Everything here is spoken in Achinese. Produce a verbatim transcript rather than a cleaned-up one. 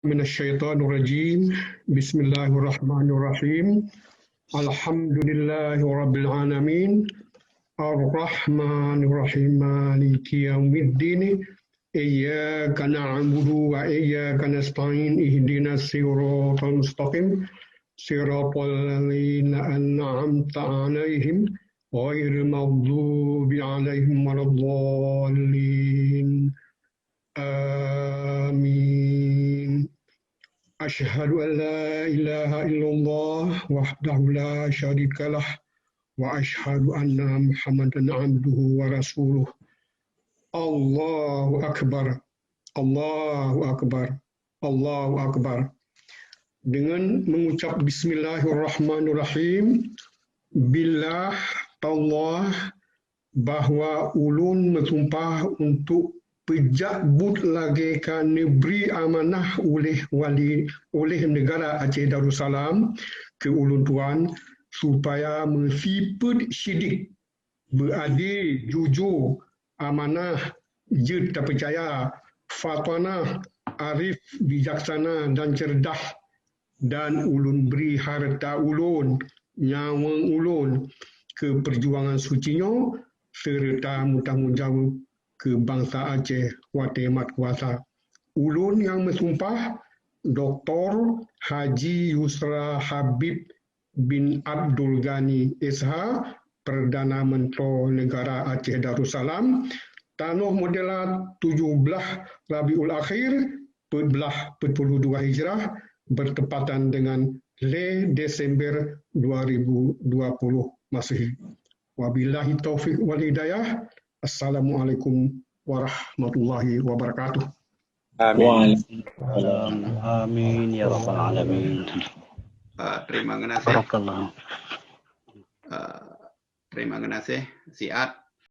من الشيطان الرجيم. بسم الله الرحمن الرحيم. الحمد لله رب العالمين. الرحمن الرحيم. مالك يوم الدين. إياك نعبد وإياك نستعين. اهدنا الصراط المستقيم. صراط الذين أنعمت عليهم غير المغضوب عليهم ولا الضالين. آمين. أشهد أن لا إله إلا الله وحده لا شريك له، وأشهد أن محمدا عبده ورسوله. الله أكبر. الله أكبر. الله أكبر. Dengan mengucap bismillahirrahmanirrahim, billah, tallah, bahwa ulôn meusumpah untuk peujak buet lagée ka neubri amanah uléh wali, uléh neugara Aceh Darussalam keu ulôn tuan, supaya meusifeuet sidek, beuadé, jujur, amanah, jeuet tapeucaya, fatanah, arif, bijaksana dan ceurdah, dan ulôn bri hareuta ulôn, nyawöng ulôn keu peujuangan suci nyoe, seureuta meutanggong jaweueb keu bansa Aceh watée mat kuasa. Ulôn nyang meusumpah, Doktor Haji Yusra Habib bin Abdul Ghani, S H, Perdana Menteri Negara Aceh Darussalam, tanoh meudela tujoh blaih Rabiul Akhir, peuet blaih peuet puluh dua Hijrah, bertepatan dengan lhée Desember dua ribu dua puluh Masehi. Wabillahi taufiq wal hidayah. Assalamualaikum warahmatullahi wabarakatuh. Amin. Waalaikumsalam. Amin ya rabbal alamin. Ah, terima kasih. Barakallah. Ah, terima kasih siat